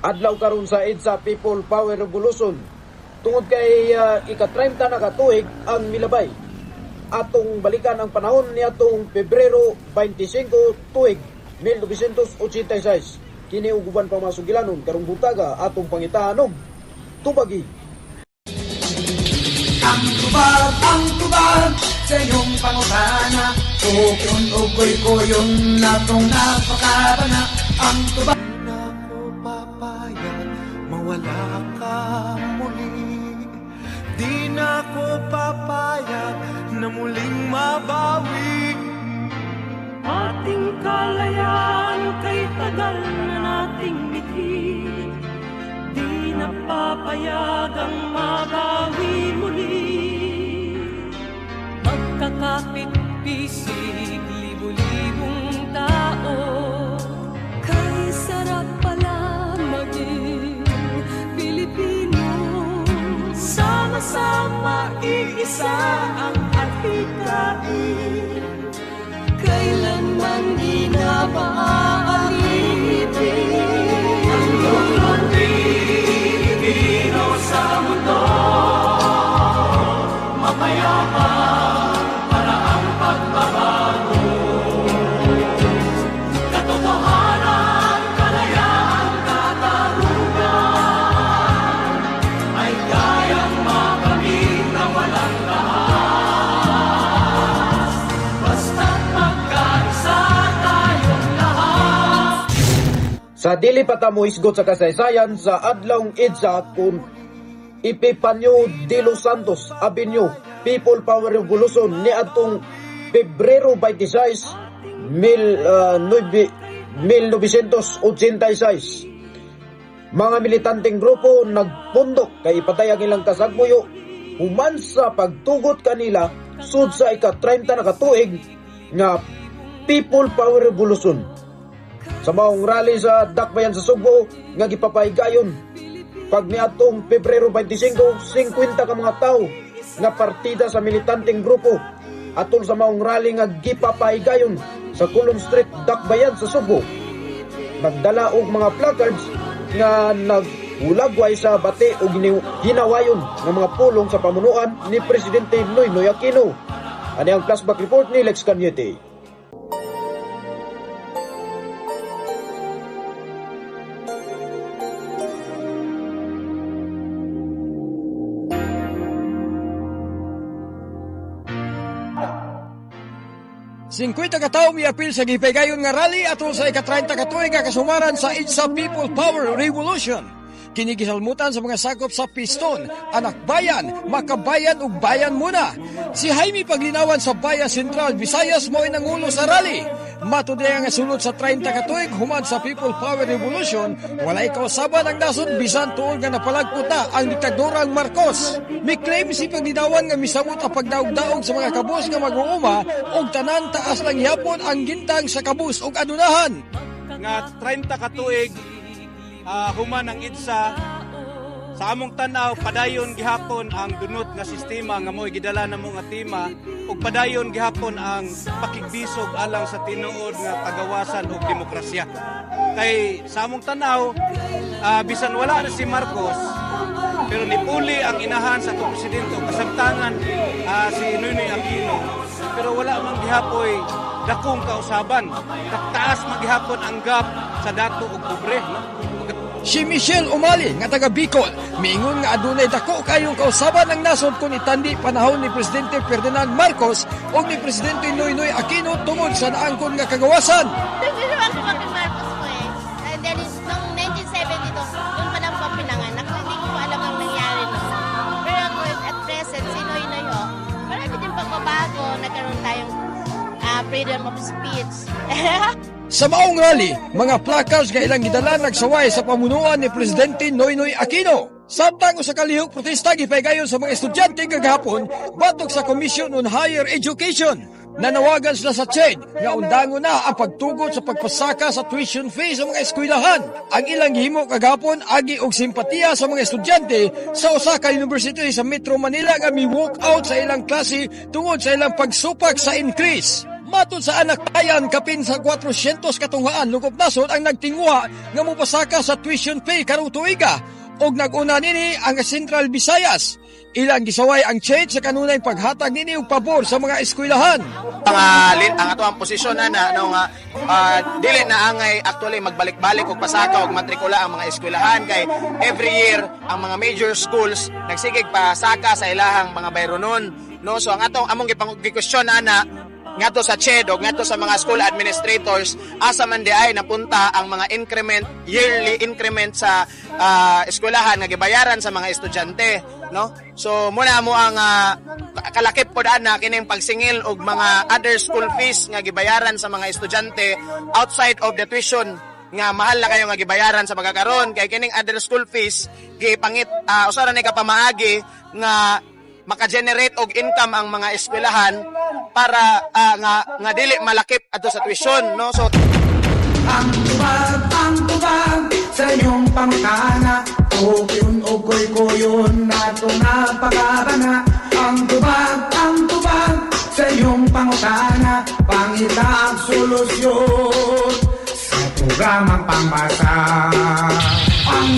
Adlaw karon sa EDSA People Power Revolution. Tungod kay ika-30 na katuig ang milabay. Atong balikan ang panahon niadtong Pebrero 25 tuig 1986. Kini ug uban pa mga sugilanon karong buntaga atong pangitaan og tubagi. Ang tubag sa inyong pangutana. Tukyon o kuy-kuyon natong napakabana. Ang tubag. Di na ko papayag mawala ka muli. Di na ko papayag na muling mabawi. Ating kalayaan kay tagal na nating mithi. Di na papayag ang mabawi muli. Magkakapit pisig, libo-libong tao. Kay sarap pala maging Pilipino. Sama-sama iisa ang adhikain. Kailanman di na maaalipin. Ang mga Pilipino sa mundo, mapayapa para ang pagbabago. Katotohanan, kalayaan, katarungan ay kayang makamit na walang tahas, basta't magkaisa tayong lahat. Sa dili pa ta mohisgot sa kasaysayan sa adlawng EDSA kung Epifanio de los Santos Avenue People Power Revolution niadtong Pebrero 26 1986. Mga militanteng grupo nagpundok kay ipatay ang ilang kasagmuyo human sa pagtugot kanila sud sa ika-30 na katuig nga People Power Revolution. Sa maong rally sa Dakbayan sa Sugbo nga gipapahigayon pag niadtong Pebrero 25, 50 ka mga tawo nga partida sa militanteng grupo atol sa maong rally nga gipapahigayon sa Colon Street, Dakbayan sa Sugbo, nagdala og mga placards nga naghulagway sa bati og hinawayon ng mga pulong sa pamunuan ni Presidente Noynoy Aquino. Ani ang flashback report ni Lex Cañete. 50 ka tawo miapil sa gipahigayon nga rally atol sa ika-30 ka tuig nga kasumaran sa EDSA People Power Revolution. Kini gisalmutan sa mga sakop sa Piston, Anak Bayan, Makabayan ug Bayan Muna. Si Jaime Paglinawan sa Bayan Central, Visayas, mo'y nangulo sa rally. Matud nga sulod sa 30 ka tuig human sa People Power Revolution, walay kausaban ang nasod bisan tuod nga napalagpot na ang diktadurang Marcos. Mi-claim si Paglinawan nga misamot ang pagdaog-daog sa mga kabus nga mag-uuma og tanan taas lang yapon ang gintang sa kabus ug adunahan. Nga 30 ka tuig human ang EDSA, sa among tan-aw padayon gihapon ang dunot nga sistema nga mo'y gidala namo nga tema ug padayon gihapon ang pakigbisog alang sa tinuod nga kagawasan ug demokrasya. Kay sa among tan-aw, bisan wala na si Marcos, pero nipuli ang inahan sa atong presidente ug kasamtangan si Noynoy Aquino, pero wala man gihapoy dakong kausaban. Taas man gihapon ang gap sa dato ug pobre, no? Si Michelle Umali nga taga Bicol, miingon nga adunay dako kayong kausaban ang nasod kung itandi panahon ni Presidente Ferdinand Marcos o ni Presidente Noynoy Aquino tungod sa naangkon nga kagawasan. Nagsisimula ako kay Marcos ko eh. And then, noong 1972, doon pa lang po pinanganak. So, hindi ko pa alam ang nangyari noon. Pero ako, at present, si Noynoy ho, marami din pagbabago. Nagkaroon tayong freedom of speech. Sa maong rally, mga placards nga ilang gidala nagsaway sa pamunuan ni Presidente Noynoy Aquino. Samtang usa ka lihok protesta gipahigayon sa mga estudyante kagahapon batok sa Commission on Higher Education. Nanawagan sila sa CHED nga undangon na ang pagtugot sa pagpasaka sa tuition fee sa mga eskwelahan. Ang ilang gihimo kagahapon agi og simpatiya sa mga estudyante sa usa ka university sa Metro Manila nga mi walk out sa ilang klase tungod sa ilang pagsupak sa increase. Matod sa Anakbayan, kapin sa 400 katunghaan lukop nasod ang nagtinguha nga mopasaka sa tuition fee karong tuiga og nag-una nini ang Central Visayas. Ilang gisaway ang CHED sa kanunay paghatag nini og pabor sa mga eskwelahan. Ang ato ang posisyon ana no nga dili na angay actually magbalik-balik og pasaka og matrikula ang mga eskwelahan kay every year ang mga major schools nagsigig pasaka sa ilahang mga bayronon, no? So ang atong among gipang question ana ngadto sa CHED og ngadto sa mga school administrators, asa man di ay napunta ang mga increment, yearly increment sa eskwelahan nga gibayaran sa mga estudyante, no? So muna mo ang kalakip pod ana kining pagsingil og mga other school fees nga gibayaran sa mga estudyante outside of the tuition nga mahal na kayo nga gibayaran sa pagkakaron, kay kining other school fees gipangit usa ra ni ka pamaagi nga maka-generate og income ang mga eskwelahan para nga nga dili malakip adto sa tuition, no? So Ang tubag sa inyong pangutana. Kukuyon o kuy-kuyon natong napakabana. Ang tubag sa iyong pangutana. Pangita ang solusyon sa programang pambasa. Ang